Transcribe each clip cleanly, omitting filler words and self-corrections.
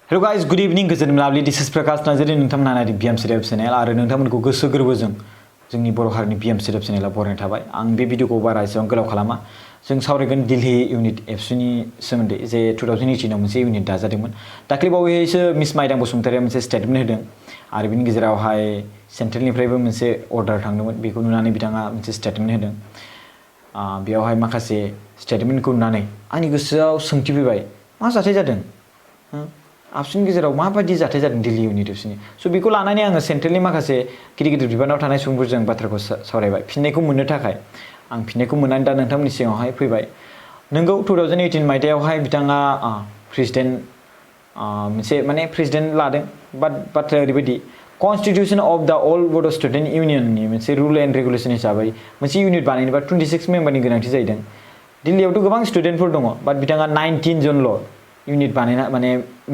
Hello guys, good evening. Goजोन मोनाबिलि. This is Prakash Nazari. नोंथांमोना नायदों ABSU चेनेल आरो नोंथांमोनखौ गोसो गोरबोजों जोंनि बर' हारिनि ABSU चेनेलाव बरायनाय थाबाय. आं बे भिडिअखौ बारा एसेबां गोलाव खालामा. जों सावरायगोन दिल्ली इउनिट एबसुनि सोमोन्दै जे 2018 आव मोनसे इउनिट दाजादोंमोन. दाख्लैबावैसो मिस माइदां बसुमतारिया मोनसे स्टेटमेन्ट होदों आरो बिनि गेजेरावहाय सेन्ट्रेलनिफ्रायबो मोनसे अर्डार थांदोंमोन. बेखौ नुनानै बिथाङा मोनसे स्टेटमेन्ट होदों. बेयावहाय माखासे स्टेटमेन्टखौ नुनानै आंनि गोसोआव सोंथि फैबाय, मा जाथाय जादों? आबसुनि गेजेराव माबायदि जाथाय जादों दिल्ली इउनिट एबसुनि? स' बेखौ लानानै आङो सेन्ट्रेलनि माखासे गिदिर बिबानाव थानाय सुबुंफोरजों बाथ्राखौ सावरायबाय. फिननायखौ मोननो थाखाय आं फिननायखौ मोननानै दा नोंथांमोननि सिगाङावहाय फैबाय. नोंगौ 2018 मायथाइयावहाय बिथाङा प्रेसिडेन्ट मोनसे प्रेसिडेन्ट लादों. बाट बाथ्राया ओरैबायदि, कन्स्टिटिउसन अफ द अल बड' स्टुडेन्ट इउनियननि मोनसे रुल एन्ड रेगुलेसन हिसाबै मोनसे इउनिट बानायनोबा 26 मेम्बारनि गोनांथि जाहैदों. दिल्लीयावथ' गोबां स्टुडेन्टफोर दङ, बाट बिथाङा 19 जनल' इउनिट बानायना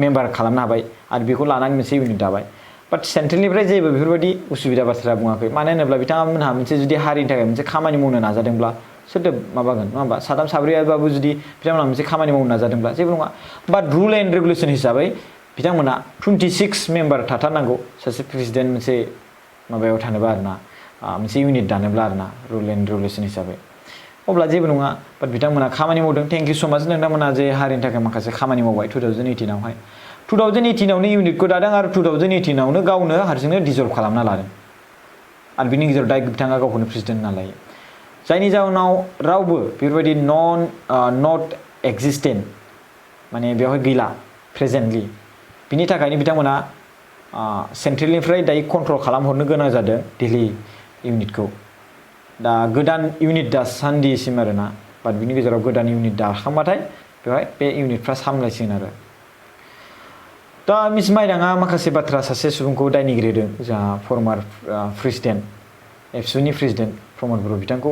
मेम्बार खालामनो हाबाय आरो बेखौ लानानै मोनसे इउनिट दाबाय. बाट सेन्ट्रेलनिफ्राय जेबो बेफोरबायदि उसुबिदा बाथ्रा बुङाखै. मानो होनोब्ला बिथांमोनहा मोनसे जुदि हारिनि थाखाय मोनसे खामानि मावनो नाजादोंब्ला सोरदो माबागोन, नङा होमबा? साथाम साब्रैयाबाबो जुदि बिथांमोनहा मोनसे खामानि मावनो नाजादोंब्ला जेबो नङा. बाट रुल एन्ड रेगुलेसन हिसाबै बिथांमोना 26 मेम्बार थाथारनांगौ सासे प्रेसिडेन्ट मोनसे माबायाव थानोबा आरोना, मोनसे इउनिट दानोब्ला आरोना, रुल एन्ड रेगुलेसन हिसाबै. अब्ला जेबो नङा. बाट बिथांमोना खामानि मावदों. थेंक इउ सो माच नोंथांमोना जे हारिनि थाखाय माखासे खामानि मावबाय 2018 आवहाय. 2018 आवनो इउनिटखौ दादों आरो 2018 आवनो गावनो हारसिंनो डिजल्भ खालामना लादों. आरो बिनि गेजेराव दा बिथाङा गावखौनो प्रेसिडेन्ट होनना लायो. जायनि जाहोनाव रावबो बेफोरबायदि नट एक्जिस्टेन्ट बेवहाय गैला प्रेजेन्टलि. बिनि थाखायनो बिथांमोना सेन्ट्रेलनिफ्राय दायो कन्ट्रल खालामहरनो गोनां जादों दिल्ली इउनिटखौ. दा गोदान इउनिट दासान्दिसिम आरोना. बाट बिनि गेजेराव गोदान इउनिट दाखांबाथाय बेवहाय बे इउनिटफ्रा सामलायसिगोन आरो. दा मिस माइदाङा माखासे बाथ्रा सासे सुबुंखौ दायनिगिरि होदों, जोंहा फर्मार प्रेसिडेन्ट एबसुनि प्रेसिडेन्ट प्रमद बर' बिथांखौ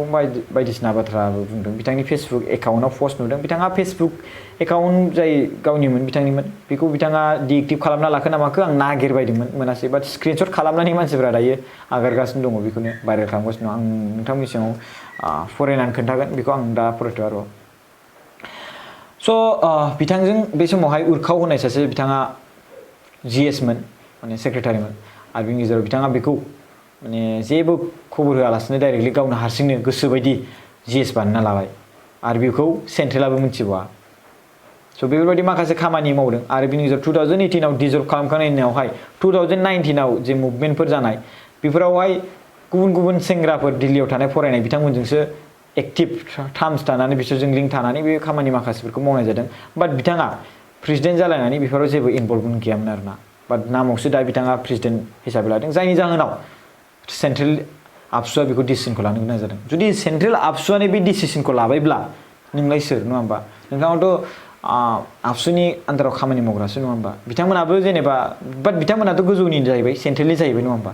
बायदिसिना बाथ्राबो बुंदों. बिथांनि फेसबुक एकाउन्टआव पस्ट नुदों. बिथाङा फेसबुक एकाउन्ट जाय गावनिमोन बिथांनिमोन, बेखौ बिथाङा डिएक्टिभ खालामना लाखो ना माखो आं नागिरबायदोंमोन, मोनासै. बाट स्क्रिनशट खालामनानै मानसिफोरा दायो आगारगासिनो दङ, बेखौनो भाइरेल खालामगासिनो दं. आं नोंथांमोननि सिगाङाव फरायनानै खोन्थागोन, बेखौ आं दा फरायथ'आ र'. स' बिथांजों बे समावहाय उरखाव होनाय सासे बिथाङा GSमोन, सेक्रेटारिमोन. आरो बिनि गेजेराव बिथाङा बेखौ जेबो खबर होआलासिनो डाइरेक्टलि गावनो हारसिंनो गोसोबायदि GS बानायना लाबाय आरो बेखौ सेन्ट्रेलाबो मिथिबावा. स' बेफोरबायदि माखासे खामानि मावदों. आरो बिनि गेजेराव 2018 आव डिजल्भ खालामखांनायनि उनावहाय 2019 आव जे मुभमेन्टफोर जानाय, बेफोरावहाय गुबुन गुबुन सेंग्राफोर दिल्लीयाव थानाय फरायनाय बिथांमोनजोंसो एक्टिभ टार्म्स थानानै बिसोरजों लिंक थानानै बे खामानि माखासेफोरखौ मावनाय जादों. बाट बिथाङा प्रेसिडेन्ट जालायनानै बेफोराव जेबो इनभल्भमेन्ट गैयामोन आरोना. बाट नामावसो दा बिथाङा प्रेसिडेन्ट हिसाबै लादों. जायनि जाहोनाव सेन्ट्रेल आबसुआ बेखौ डिसिसनखौ लानो गोनां जादों. जुदि सेन्ट्रेल आबसुआनो बे डिसिसनखौ लाबायब्ला नोंलाय सोर, नङा होमबा? नोंथाङाथ' आबसुनि आन्दाराव खामानि मावग्रासो, नङा होमबा? बिथांमोनाबो जेनेबा, बाट बिथांमोनाथ' गोजौनि जाहैबाय, सेन्ट्रेलनि जाहैबाय, नङा होमबा?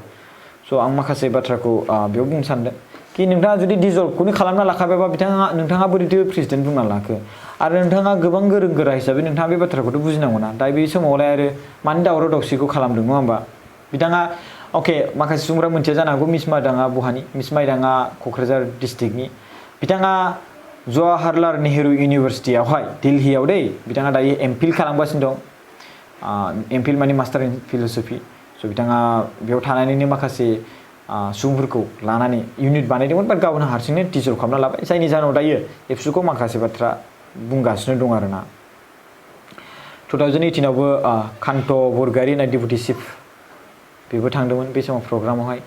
स' आं माखासे बाथ्राखौ बेयाव बुंनो सानदों कि नोंथाङा जुदि डिजल्भखौनो खालामना लाखाबायबा नोंथाङा बोरैथो प्रेसिडेन्ट बुंना लाखो? आरो नोंथाङा गोबां गोरों गोरा हिसाबै नोंथाङा बे बाथ्राखौथ' बुजिनांगौ ना. दा बे समावलाय आरो मानो दावराव दावसिखौ खालामदों, नङा होमबा? बिथाङा माखासे सुबुंफ्रा मिथिया जानो हागौ मिस माइदाङा बहानि. मिस माइदाङा क'क्राझार डिस्ट्रिक्टनि. बिथाङा जवाहरलाल नेहरू इउनिभारसिटियावहाय दिल्लीयाव बिथाङा दायो एमफिल खालामगासिनो दं. एमफिल मास्टार इन फिल'सफि. स' बिथाङा बेयाव थानानैनो माखासे सुबुंफोरखौ लानानै इउनिट बानायदोंमोन. बाट गावनो हारसिंनो डिजल्भ खालामना लाबाय. जायनि जाहोनाव दायो एबसुखौ माखासे बाथ्रा बुंगासिनो दं आरोना. 2018 आवबो कान्त बरग'यारि होननाय डेपुटि चिफ बेबो थांदोंमोन बे समाव प्रग्रामावहाय.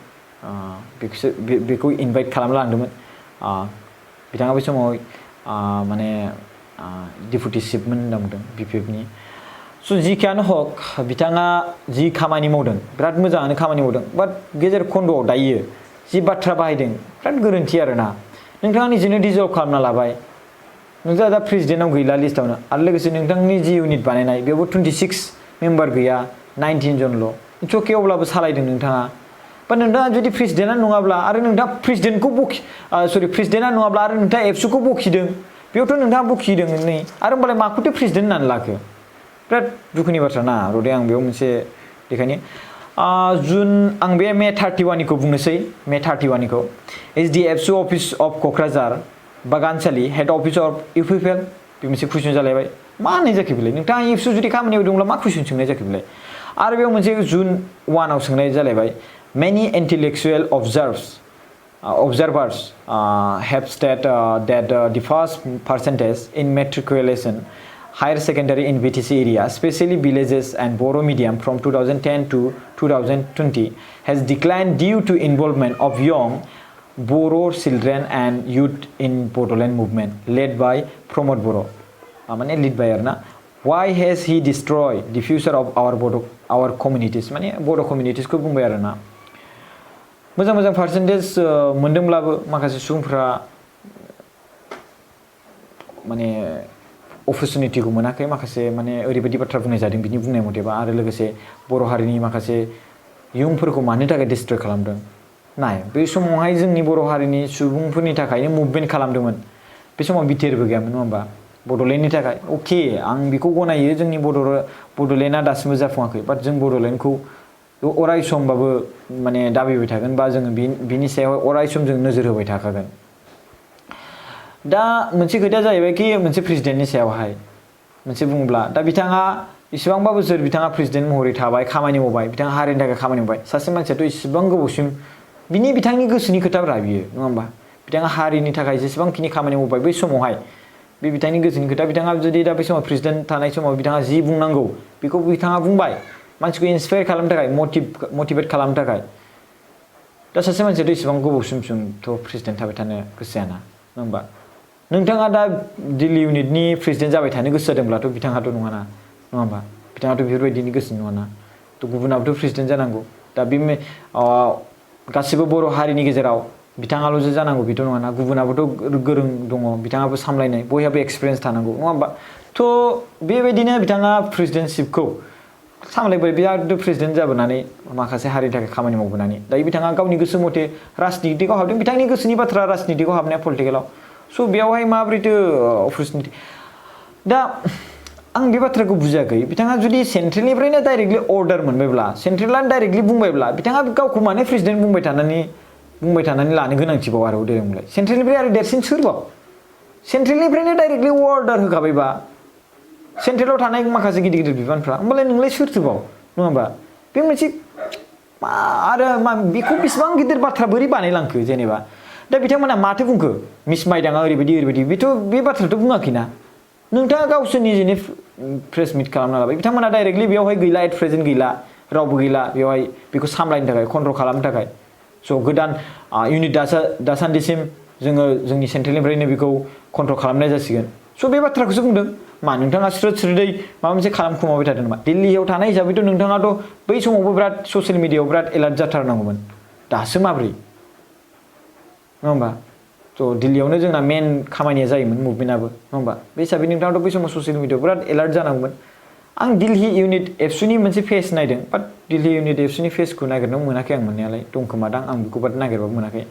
बेखौ इनभाइट खालामना लांदोंमोन. बिथाङा बै समाव डेपुटि चिफमोन होनना बुंदों BPFनि. स' जिखियानो हक, बिथाङा जि खामानि मावदों बिराद मोजाङानो खामानि मावदों. बाट गेजेर खन्द'आव दायो जि बाथ्रा बाहायदों बिराद गोरोन्थि आरोना. नोंथाङा निजेनो डिजल्भ खालामना लाबाय. नोंथाङा दा प्रेसिडेन्टआव गैला लिस्टआवनो. आरो लोगोसे नोंथांनि जि इउनिट बानायनाय बेयावबो 26 मेम्बार गैया, 19 जनल'. इट्स अब्लाबो सालायदों नोंथाङा. बाट नोंथाङा जुदि प्रेसिडेन्टआ नङाब्ला आरो नोंथाङा प्रेसिडेन्टआ नङाब्ला आरो नोंथाङा एबसुखौ बखिदों, बेयावथ' नोंथाङा बखिदों नै. आरो होमबालाय माखौथो प्रेसिडेन्ट होननानै लाखो? बिराद दुखुनि बाथ्रा ना. र'दे आं बेयाव मोनसे देखायनो आं बे मे 31निखौ बुंनोसै. मे 31निखौ ABSU अफिस अफ क'क्राझार बागानसालि हेड अफिस अफ UPFL बे मोनसे कुइसन जालायबाय. मा होननाय जाखो बेलाय नोंथाङा एबसु जुदि खामानियाव दंब्ला मा कुइसन सोंनाय जाखो बेलाय आरो बेयाव मोनसे जुन 1 आव सोंनाय जालायबाय many intellectual observers have stated that the first percentage in matriculation higher secondary in BTC area, especially villages and Boro medium from 2010 to 2020 has declined due to involvement of young Boro children and youth in Bodoland movement led by Pramod Boro. माने lead by आरोना why has he destroyed the future of our communities माने Bodo communities को बुंबाय आरोना मोजां percentage मोनदोंब्लाबो माखासे सुबुंफोरा माने अपरचुनिटि को मोनाखै माखासे माने ओरैबायदि बाथ्रा बुंनाय जादों बिनि बुंनाय मथेबा आरो लोगोसे बर' हारिनि माखासे इयुनफोरखौ मानो थाखाय डिस्ट्रय खालामदों नाय बे समावहाय जोंनि बर' हारिनि सुबुंफोरनि थाखायनो मुभमेन्ट खालामदोंमोन बे समाव बिटिआरबो गैयामोन नङा होमबा बड'लेण्डनि थाखाय अके आं बेखौ गनायो जोंनि बड'लेण्डआ दासिमबो जाफुङाखै बाट जों बड'लेण्डखौ अराय समबाबो माने दाबिबाय थागोन बा जोङो बिनि सायाव अराय सम जों नोजोर होबाय थाखागोन दा मोनसे खोथाया जाहैबाय कि मोनसे प्रेसिडेन्टनि सायावहाय मोनसे बुङोब्ला दा बिथाङा इसिबांबा बोसोर बिथाङा प्रेसिडेन्ट महरै थाबाय खामानि मावबाय बिथाङा हारिनि थाखाय खामानि मावबाय सासे मानसियाथ' इसिबां गोबावसिम बिथांनि गोसोनि खोथाब्रा बियो नङा होमबा बिथाङा हारिनि थाखाय जेसेबांखिनि खामानि मावबाय बै समावहाय बे बिथांनि गोसोनि खोथा बिथाङा जुदि दा बै समाव प्रेसिडेन्ट थानाय समाव बिथाङा जि बुंनांगौ बेखौ बिथाङा बुंबाय मानसिखौ इन्सपायार खालामनो थाखाय मटिभेट खालामनो थाखाय दा सासे मानसियाथ' इसिबां गोबावसिमथ' प्रेसिडेन्ट थाबाय थानो गोसो जायाना नङा होमबा नोंथाङा दा दिल्ली इउनिटनि प्रेसिडेन्ट जाबाय थानो गोसो जादोंब्लाथ' बिथाङाथ' नङाना नङा होमबा बिथाङाथ' बेफोरबायदिनि गोसो नङाना थ' गुबुनाबोथ' प्रेसिडेन्ट जानांगौ दा बे गासिबो बर' हारिनि गेजेराव बिथाङाल'सो जानांगौ बेथ' नङाना गुबुनाबोथ' गोरों दङ बिथाङाबो सामलायनाय बयहाबो एक्सपिरियेन्स थानांगौ नङा होमबा थ' बेबायदिनो बिथाङा प्रेसिडेन्टशिपखौ सामलायबाय बिराद प्रेसिडेन्ट जाबोनानै माखासे हारिनि थाखाय खामानि मावबोनानै दायो बिथाङा गावनि गोसो मथे राजनितिकआव हाबदों बिथांनि गोसोनि बाथ्रा राजनितिकआव हाबनाया पलिटिकेलाव स' बेयावहाय माब्रैथो अपरचुनिटि दा आं बे बाथ्राखौ बुजियाखै बिथाङा जुदि सेन्ट्रेलनिफ्रायनो डाइरेक्टलि अर्डार मोनबायब्ला सेन्ट्रेलानो डाइरेक्टलि बुंबायब्ला बिथाङा गावखौ माने प्रेसिडेन्ट बुंबाय थानानै लानो गोनांथिबाव आरो देरंलाय सेन्ट्रेलनिफ्राय आरो देरसिन सोरबाव सेन्ट्रेलनिफ्रायनो डाइरेक्टलि अर्डार होखाबायबा सेन्ट्रेलाव थानाय माखासे गिदिर बिबानफ्रा होमबालाय नोंलाय सोरथोबाव नङा होमबा बे मोनसे आरो बेखौ बेसेबां गिदिर बाथ्रा बोरै बानायलांखो जेनेबा दा बिथांमोना माथो बुंखो मिस माइदाङा ओरैबायदि बेथ' बे बाथ्राथ' बुङाखैना नोंथाङा गावसोर निजेनि प्रेस मिट खालामना लाबाय बिथांमोना डाइरेक्टलि बेयावहाय गैला एट प्रेजेन्ट गैला रावबो गैला बेवहाय बेखौ सामलायनो थाखाय कन्ट्रल खालामनो थाखाय स' गोदान इउनिट दासान्दिसिम जोङो जोंनि सेन्ट्रेलनिफ्रायनो बेखौ कन्ट्रल खालामनाय जासिगोन स' बे बाथ्राखौसो बुंदों मा नोंथाङा स्रोदै माबा मोनसे खालामखुमाबाय थादों नामा दिल्लीयाव थानाय हिसाबैथ' नोंथाङाथ' बै समावबो बिराद ससियेल मिडियायाव बिराद एलार्ट जाथारनांगौमोन दासो माब्रै नङा होमबा थ' दिल्लीयावनो जोंना मेन खामानिया जायोमोन मुभमेन्टआबो नङा होमबा बे हिसाबै नोंथाङाथ' बै समाव ससियेल मिडियायाव बिराद एलार्ट जानांगौमोन आं दिल्ली इउनिट एबसुनि मोनसे फेज नायदों बाट दिल्ली इउनिट एबसुनि फेजखौ नागिरनायाव मोनाखै आं मोननायालाय दंखोमादां आं बेखौ बाट नागिरबाबो मोनाखै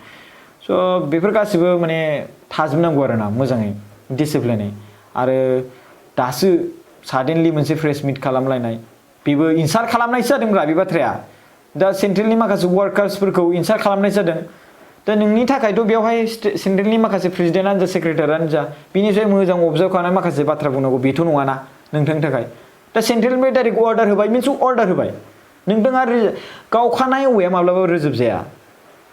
स' बेफोर गासिबो माने थाजोबनांगौ आरो ना मोजाङै डिसिप्लिनै आरो दासो साडेनलि मोनसे प्रेस मिट खालामलायनाय बेबो इनसाल्ट खालामनायसो जादोंब्रा बे बाथ्राया दा सेन्ट्रेलनि माखासे वार्कार्सफोरखौ इनसाल्ट खालामनाय जादों दा नोंनि थाखायथ' बेवहाय सेन्ट्रेलनि माखासे प्रेसिडेन्टआनो जा सेक्रेटारियानो जा बिनिफ्राय मोजां अबजार्भ खालामनाय माखासे बाथ्रा बुंनांगौ बेथ' नङाना नोंथांनि थाखाय दा सेन्ट्रेलनिफ्राय डाइरेक्ट अर्डार होबाय मिन्स अर्डार होबाय नोंथाङा गावखानाय औवाया माब्लाबा रोजोब जाया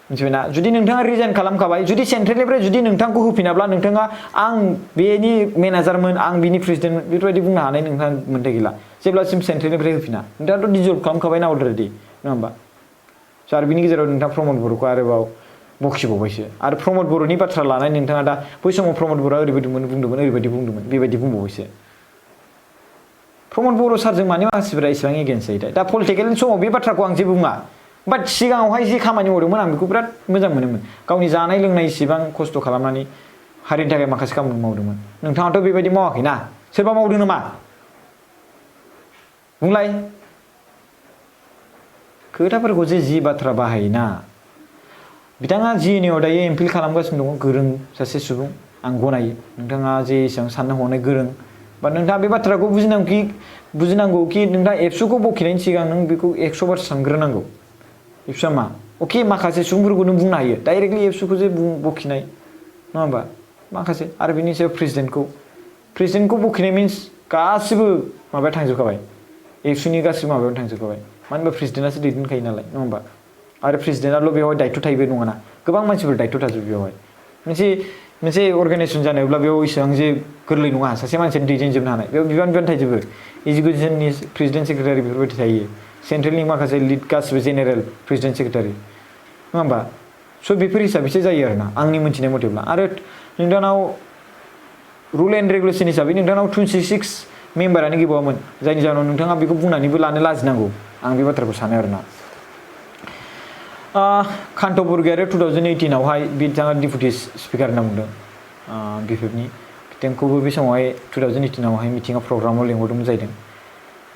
मिथिबायना जुदि नोंथाङा रिजाइन खालामखाबाय जुदि सेन्ट्रेलनिफ्राय जुदि नोंथांखौ होफिनाब्ला नोंथाङा आं बेनि मेनेजारमोन आं बिनि प्रेसिडेन्ट बेफोरबायदि बुंनो हानाय नोंथाङा मोन्थाय गैला जेब्लासिम सेन्ट्रेलनिफ्राय होफिना नोंथाङाथ' डिजल्भ खालामखाबाय ना अलरेडि नङा होमबा स' आरो बिनि गेजेराव नोंथाङा प्रमद बर'खौ आरोबाव बखिबावबायसो आरो प्रमद बर'नि बाथ्रा लानानै नोंथाङा दा बै समाव प्रमद बर'आ ओरैबायदि बुंदोंमोन बेबायदि बुंबावबायसो प्रमद बर' सारजों माने मानसिफोरा इसेबां एगेन्स्ट जायो दा पलिटिकेलनि समाव बे बाथ्राखौ आं जेबो बुङा बाट सिगाङावहाय जि खामानि मावदोंमोन आं बेखौ बिराद मोजां मोनोमोन गावनि जानाय लोंनाय इसेबां खस्थ' खालामनानै हारिनि थाखाय माखासे खामानि मावदोंमोन नोंथाङाथ' बेबायदि मावाखैना सोरबा मावदों नामा बुंलाय खोथाफोरखौ जि बाथ्रा बाहायोना बिथाङा जिएनइआव दायो एमफिल खालामगासिनो दङ गोरों सासे सुबुं आं गनायो नोंथाङा जे एसेबां साननो हनाय गोरों बा नोंथाङा बे बाथ्राखौ बुजिनांगौ कि नोंथाङा एबसुखौ बखिनायनि सिगां नों बेखौ 100 बार सानग्रोनांगौ एबसुआ मा अके माखासे सुबुंफोरखौ नों बुंनो हायो डाइरेक्टलि एबसुखौ जे बखिनाय नङा होमबा माखासे आरो बिनि सायाव प्रेसिडेन्टखौ बखिनाय मिन्स गासिबो माबाया थांजोबखाबाय एबसुनि गासिबो माबायावनो थांजोबखाबाय मानो होनबा प्रेसिडेन्टआसो दैदेनखायो नालाय नङा होमबा आरो प्रेसिडेन्टआल' बेवहाय दायथ' थायो बे नङाना गोबां मानसिफोर दायथ' थाजोबो बेवहाय मोनसे अर्गानाइजेसन जानायावब्ला बेयाव इसेबां जे गोरलै नङा सासे मानसियानो दैदेनजोबनो हानाय बेयाव बिबान थाजोबो इडुकेसननि प्रेसिडेन्ट सेक्रेटारि बेफोरबायदि थायो सेन्ट्रेलनि माखासे लिड गासिबो जेनेरेल प्रेसिडेन्ट सेक्रेटारि नङा होमबा स' बेफोर हिसाबैसो जायो आरोना आंनि मोनथिनाय मथेब्ला आरो नोंथांनाव रुल एन्ड रेगुलेसन हिसाबै नोंथांनाव 26 मेम्बारानो गैबावामोन जायनि जाहोनाव नोंथाङा बेखौ बुंनानैबो लानो लाजिनांगौ आं बे बाथ्राखौ सानो आरोना कान्त बरगयारि 2018 आवहाय बिथाङा डिपुटि स्पिकार होनना बुंदों बिफोरनि बिथांखौबो बे समावहाय 2018 आवहाय मिटिङाव प्रग्रामाव लेंहरदोंमोन जाहैदों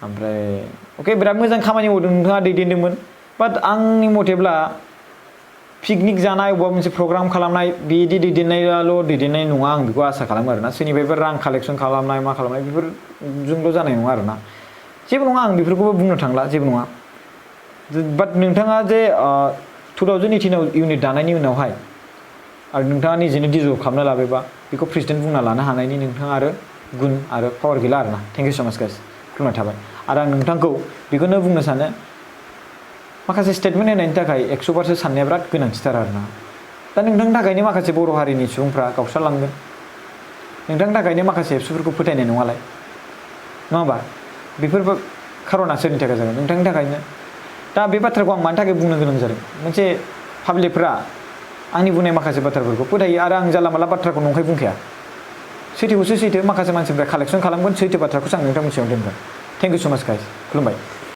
ओमफ्राय अके बिराद मोजां खामानि मावदों नोंथाङा दैदेनदोंमोन बाट आंनि मथेब्ला पिकनिक जानाय अबेबा मोनसे प्रग्राम खालामनाय बिदि दैदेननाय नङा आं बेखौ आसा खालामो आरोना सोरनिफ्रायबो रां कालेक्सन खालामनाय मा खालामनाय बेफोरजोंल' जानाय नङा आरोना जेबो नङा आं बेफोरखौबो बुंनो थांला जेबो नङा बाट नोंथाङा जे 2018 आव इउनिट दानायनि उनावहाय आरो नोंथाङा निजेनो डिजल्भ खालामना लाबायबा बेखौ प्रेसिडेन्ट बुंना लानो हानायनि नोंथाङा आरो गुन आरो पावार गैला आरोना थेंक इउ स' माच गाइस खुलुमनाय थाबाय आरो आं नोंथांखौ बेखौनो बुंनो सानो माखासे स्टेटमेन्ट होनायनि थाखाय 100 साननाया बिराद गोनांथिथार आरोना दा नोंथांनि थाखायनो माखासे बर' हारिनि सुबुंफ्रा गावस्रालांगोन नोंथांनि थाखायनो माखासे एबसुफोरखौ फोथायनाय नङालाय नङा होमबा बेफोर खार'ना सोरनि थाखाय जागोन नोंथांनि थाखायनो दा बे बाथ्राखौ आं मानि थाखाय बुंनो गोनां जादों मोनसे पाब्लिकफ्रा आंनि बुंनाय माखासे बाथ्राफोरखौ फोथायो आरो आं जानला माला बाथ्राखौ नंखाय बुंखाया सैथोखौसो सैथो माखासे मानसिफ्रा कालेक्सन खालामगोन सैथो बाथ्राखौसो आं नोंथांनि सिगाङाव दोनगोन थेंक इउ स' माच गाइस खुलुमबाय